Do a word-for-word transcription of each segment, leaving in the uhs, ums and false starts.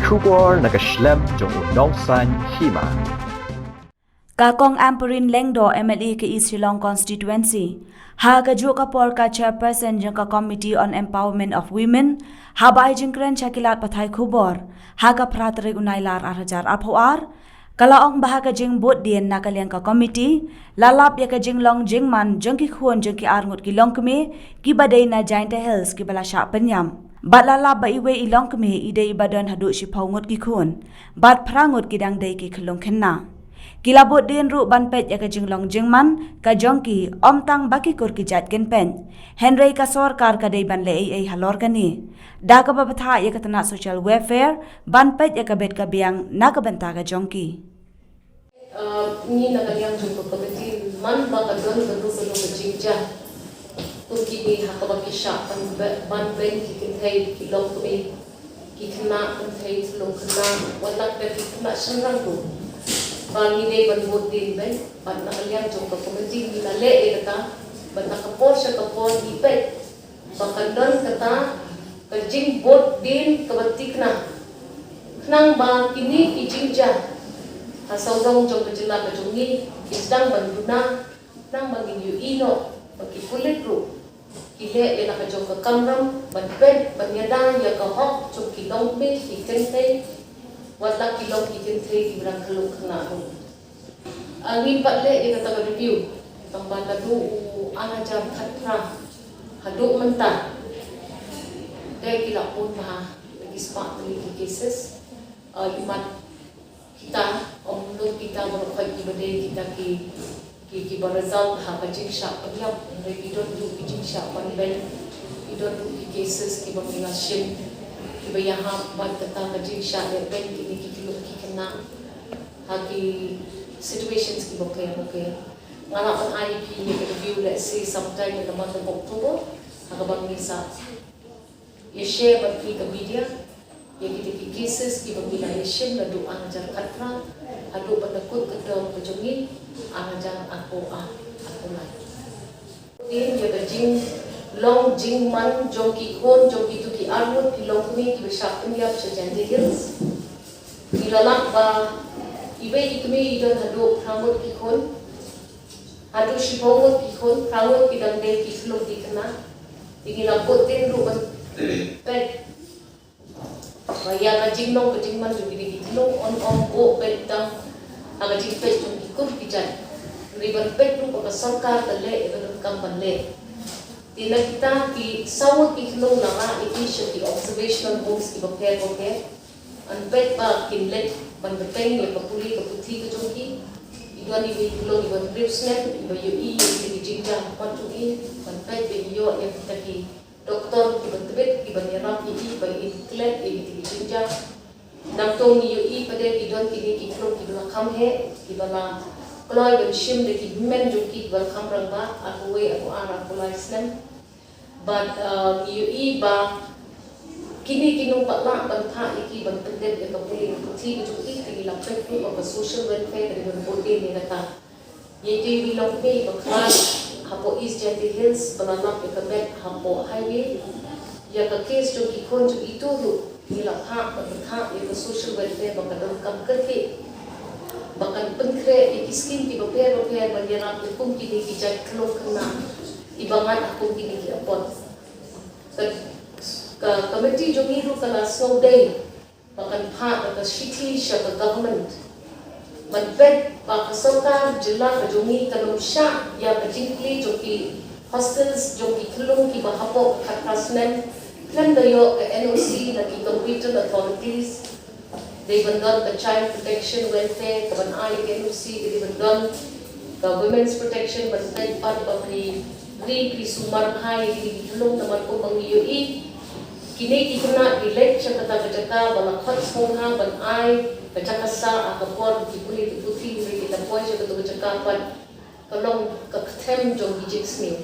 Khubor na ka shlem jong u nongsan hima. Ka Kong Ampareen Lyngdoh, M L A ka East Shillong Constituency, ha kajuh ka por ka Chairperson jong ka Committee on Empowerment of Women, haba ai jingkren sha ki lad pathai khubor ha ka phra tarik u Nailar ar hajar arphew ar, ka la ong ba ha ka jingbud dien na ka liang ka committee la lap ïa ka jinglong jingman jong ki khun jong ki arngut ki longkmie kiba dei na Jaintia Hills kiba la shah pynïap. Bad la lap ba iwei i longkmie i dei iba don haduh shiphew ngut ki khun bad phra ngut ki dang dei ki khyllung khynnah. Ki la bud dien ruh ban peit ïa ka jinglong jingman ka jong ki, ym tang ba ki kur ki jait kin peit, hynrei ka sorkar ka dei ban leh ei ei halor kane, da kaba bthah ïa ka tnat Social Welfare ban peit ïa ka bit ka biang na ka bynta ka jong ki. Uh, ngi na ka liang jong ka committee, man ba ka don kano kano ka jingjia kum kine ha kaba ki shah ban be-, ban beiñ ki kynthei ki longkmie, ki khynnah kynthei khyllung khynnah, wat la ki khynnah shynrang ruh, ba ngi dei ban bud dien beiñ. Bad na ka liang jong ka committee ngi la leh ïa kata, bad na ka por sha ka por ngi peit ba kan don kata ka jingbud dien kaba thikna, khnang ba kine ki jingjia ha sawdong jong ka jylla ka jong ngi ki sdang ban duna, khnang ba ngin ïohi noh ba ki pulit ruh ki leh ïa la ka jong ka kamram ban peit ban ïada ïa ka hok jong ki longkmie ki kynthei, wat la ki long ki kynthei kiba dang khyllung khynnah ruh. Ah, ngim pat leh ïa kata ka review tang ba naduh u ar hajar khatphra haduh mynta, te ki la pun bha ki spah tylli ki cases. Ah, i mat kita, ym lut kita baroh khoit kiba dei kita ki, ki, kiba result ha ka jingshah pynïap, hynrei ki don ruh ki jingshah ban beiñ, ki don ruh ki cases kiba ngi la shim kiba ïahap bad kata ka jingshah leh beiñ kine ki khyllung ki khynnah ha ki situations kiba pher bapher. Nga lah ban ai ïa phi ïa ka review, let's say, sometime in the month of October, ha kaba ngi sa ïa share bad phi ka media ïa kita ki cases kiba ngi la ïa shim naduh ar hajar khatphra haduh ba la kut ka term ka jong ngi ar hajar arphew ar, arphew lai. Dien ïa ka jinglong jingman jong ki khun jong kito ki arngut ki longkmie kiba shah pynïap sha Jaintia Hills. Ngi la lap ba iwei i kmie i don haduh phra ngut ki khun, haduh shiphew ngut ki khun, phra ngut ki dang dei ki khyllung ki khynnah. Te ngi la bud dien ruh ban peit ba ïa ka jinglong ka jingman jong kine ki khyllung, ym, ym buh peit tang ha ka jingpeit jong ki kur ki jait, hynrei ban peit ruh ba ka sorkar ka leh ïa ka donkam ban leh. Te na kita ki saw ngut ki khyllung la rah ïa ki sha ki observational homes kiba pher bapher. Ban peit ba kin leit ban bteng ïa ka pule ka puthi ka jong ki. I don iwei i khyllung iba hynriew snem iba ïohi ïa kine ki jingjia ha khmat jong i, ban peit ba i ïoh ïa kita ki doktor kiba tbit kiban ïarap ïa i ba in klet ïa kine ki jingjia. Nangta ngi ïohi pat de ki don kine ki khyllung kiba la kham heh kiba la kloi ban shim da ki hynmen jong ki kiba la kham rangbah, arphew wei, arphew ar, arphew lai snem. Bad, uh, ngi ïohi ba kine ki nongpatlah ban phah ïa ki ban pyndep ïa ka pule ka puthi ka jong ki, te ngi la peit ruh ba ka social welfare ka dei ban bud dien ïa kata. Ïa ito iwei i longkmie iba khlaiñ hapoh East Jaintia Hills ba la lap ïa ka met hapoh highway, ïa ka case jong ki khun jong ito ruh ngi la phah ban pynthah ïa ka social welfare ba ka donkam kyrkieh, ba kan pynkhreh ïa ki skim kiba pher bapher ban ïarap ïa kum kine ki jait khyllung khynnah iba ngat ha kum kine ki apot. Ka, ka committee jong ngi ruh ka la sngewdei ba kan phah da ka shithi sha ka government ban peit ba ka sorkar jylla ka jong ngi kan ym shah ïa ka jingplie jong ki hostels jong ki khyllung kiba hapoh ka khatphra snem khlem da ïoh ka N O C na ki competent authorities. Dei ban don ka child protection welfare, ka ban ai ka N O C, ka dei ban don ka women's protection, ban peit pat ba phi ri phi sumar bha ïa kine ki khyllung, namar kumba ngi ïohi kine ki khynnah ki leit sha kata ka jaka ba la khot sngewbha ban ai ka jaka sah ha ka por ki pule ki puthi, hynrei ki la poi sha kata ka jaka pat ka long ka kthem jong ki jingsniew.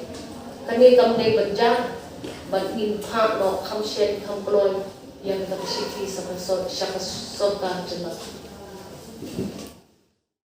Kane kam dei ban jia, bad ngin phah noh kham shen kham kloi ïa kata ka shithi sha ka sor-, sha ka sorkar jylla.